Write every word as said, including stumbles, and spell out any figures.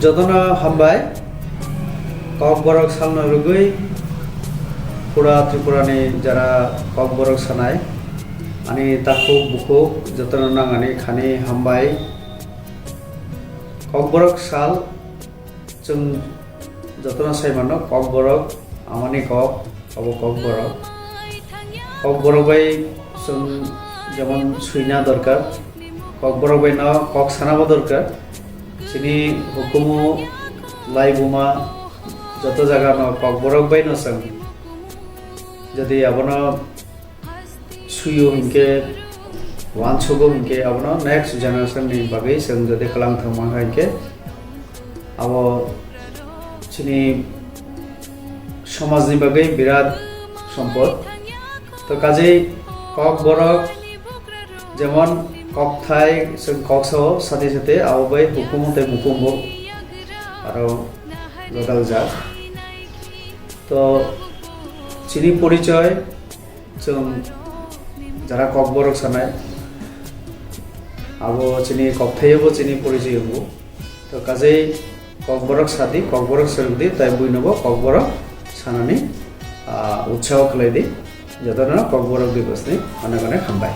Jotono hambai, Kokborok salno rwgwi pura Tripurani jara Kokborok sanai, ani takhuk bukhuk jotono nangani khani hambai. Kokborok sal chwng jotono sai mano, Kokborok amani kok, abo Kokborok. Kokborok bai chwng jemon swina dorkar, Kokborok bai no kok sanabo dorkar. Chini hukumu laibuma joto jaga no Kokborok bai no chwng. Jodi abono suyo hinkhe, wansugo hinkhe, abono next generation ni bagwi chwng jodi kwlang thangma hinkhe, abo chini somajni bagwi birat sompot. To kajei Kokborok jemon kokthai chwng kok sao, sati sati abo bai hukumu tei mukumbo aro gwdal jak. To chini porichoi chwng jara Kokborok sanai, abo chini kokthaiyobo chini porichoi wngo. To kajei Kokborok sadi, Kokborok swrwngdi, tai buinobo Kokborok sanani, ah, utsaho khlaidi. Jotono Kokborok Divasni onek onek hambai.